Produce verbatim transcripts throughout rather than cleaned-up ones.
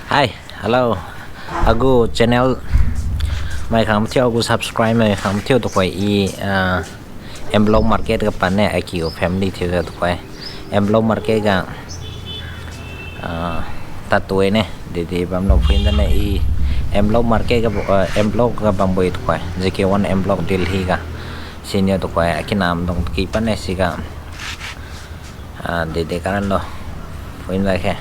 Hi, hello. Agu channel mai khang mathiu, agu subscribe mai khang mathiu tuhoi i, ah, M Block market ga pan-e, aki gu family thiujiu tuhoi. M Block market ga, ah, tadtuine, didi bamlo phuidan-e i M Block market ga, ah, M Block ga bambo-e tuhoi. J K one M Block Delhi ga. Siniu tuhoi, akinam dungki pan-e siga. Ah, dede karan lo. Phuidan khe.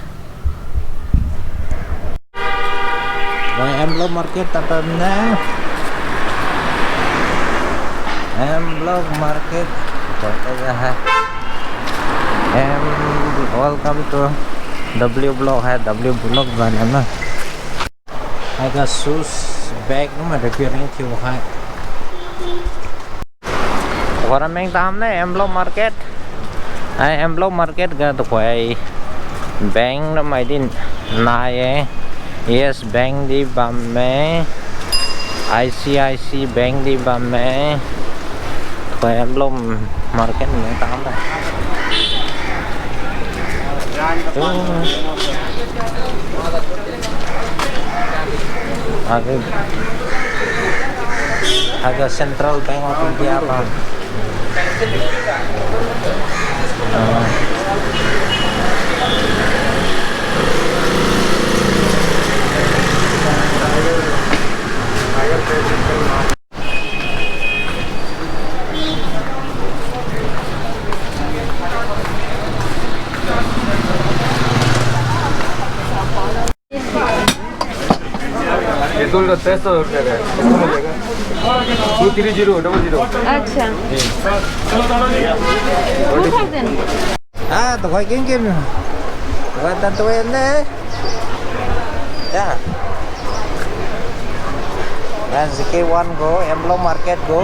Wah, M Block market tadpad ne. M Block market. Kota ga hai. M, welcome to W Block hai, W Block banana. Haiga shoes bag numa repair ni thiu hai. Warameng tam ne M Block market. Ai, M Block market ga tuhoi bank na mai din nai-e. Yes Bank di bamme. I C I C Bank di bamme. Tuhoi M Block market meng tam ne. Aga, aga Central Bank of India pa. Ah. ये तो मेरा छह सौ रुपये का है, इसको मिलेगा। Two three zero double zero। अच्छा। जी। Two thousand। Ah, tuhoi king kim. Tuhoi tadtuine. Ya. J K one gu, M Block market gu.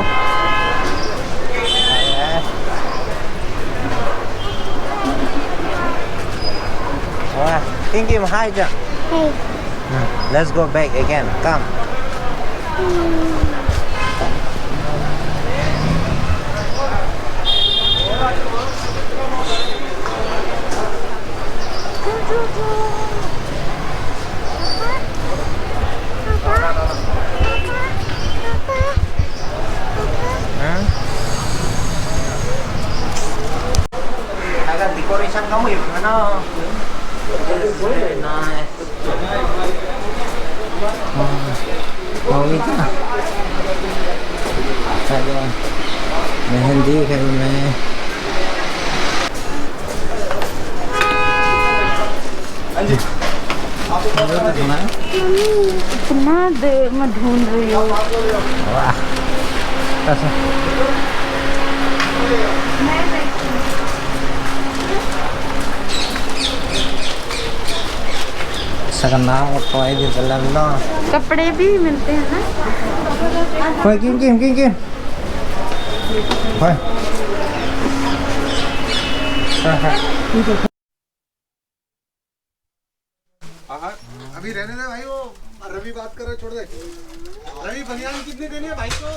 Wah, king kim hai ja. Hai. Hmm, let's go back again. Come. Hmm? Aga decoration kamu yu mana? Very nice. Hmm. Oh, ito. Hello. Mehndi घर में। Hello, Tasna. इतना देर में ढूंढ रही हो। वाह। Tasna। Sakana ko toy di dalam no. कपड़े भी मिलते हैं ना? Koi, kim, kim, kim, kim. Koi. हाँ, हाँ, अभी रहने दे भाई, वो रवि बात कर रहा है, छोड़ दे। रवि, बनियान कितने देने हैं भाई को?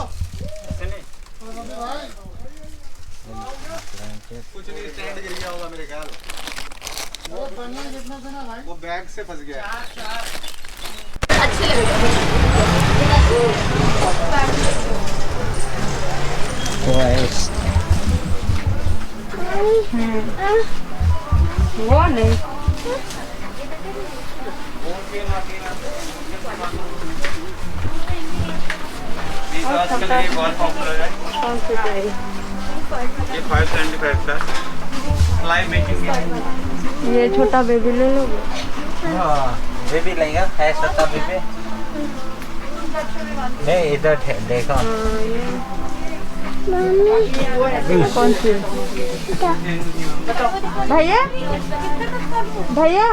कुछ नहीं, stand गिर गया होगा मेरे ख्याल। वो बनियान कितना देना भाई? वो bag से फंस गया है। Guys. Hmm. Wow, nice. ये तो आजकल ये बहुत popular है। कौन सी चाहिए? ये five seventy five का fly making है। ये छोटा baby ले लो। हाँ, baby लेगा, है छोटा baby। नहीं, इधर है, देखो। हाँ, ये। कौन सी? भैया? भैया?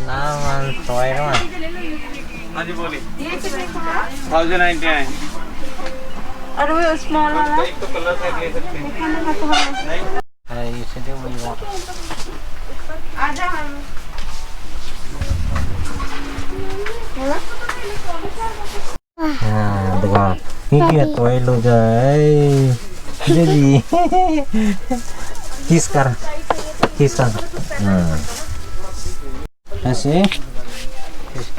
नाम हम सोए ना। हाँ जी, बोलिए। ये कितने का है? Thousand ninety nine। और वो small वाला? एक तो colour set ले सकते हैं। दिखाने का तो हमें। Hey, you should do what you want. आजा हम। हाँ, देखो। ये क्या toy लो जाए? Baby। Kiss कर। Kiss कर। हाँ। ऐसे।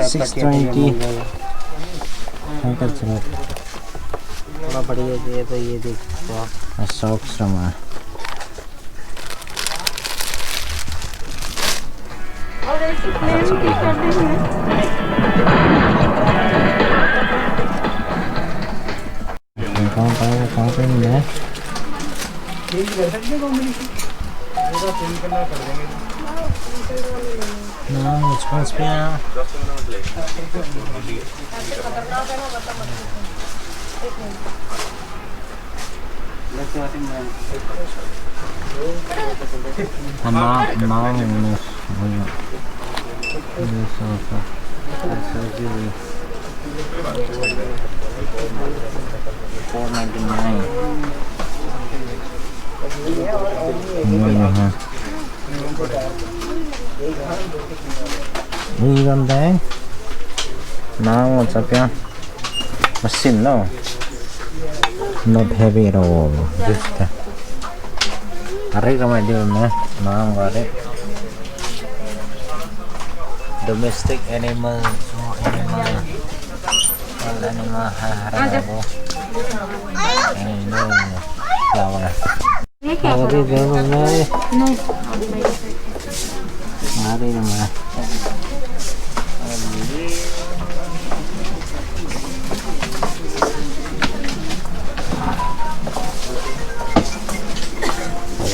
Six twenty. Hai ka chara. थोड़ा बढ़िया चाहिए तो ये देख सकते हो आप। Socks rama. Kang pai, kang pai ni. Nang, sponge pia. Ama, ama, ama. This also. That's so good. Four ninety-nine. Ini ha. Ini kan dai. Nang WhatsApp ya. Machine no. Not heavy at all. Just, uh, arik ramai di me. Nang arik. Domestic animal, small animal, wild animal, ha, ha, ha, ha. Animal, flower. Flower di, flower di. No. Mari na ma.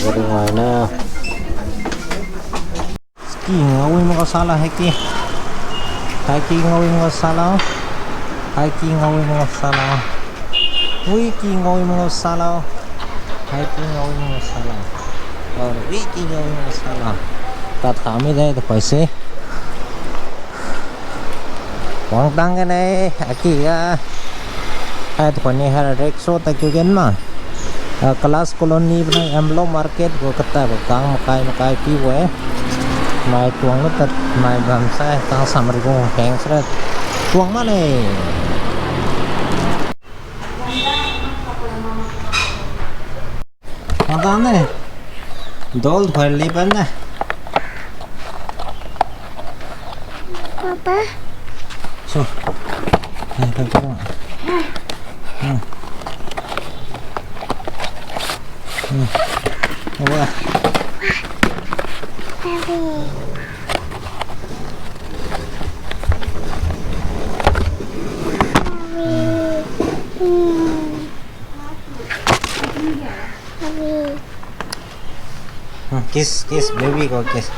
Mari na. Ki ngawi mako sala hai ki. Hai ki ngawi mako sala. Hai ki ngawi mako sala. Wi ki ngawi mako sala. Hai ki ngawi mako sala. Or wi ki ngawi mako sala. Tat kami dai to paise. Wang tang kane, aki ga. Hai to kane hai rickshaw ta kiu gen ma. Ah, Class Colony bani Emlo Market gu kata ba kang makai makai pi we. Mai tuang lu tat, mai bam sai, kang samri gu heng sra. Tuang mane. Madam ne. Dol thoi liban ne. Papa. So. Hai, hai, hai. Hmm. Hmm. Wa. Daddy. Hmm, kiss, kiss, baby ko kiss.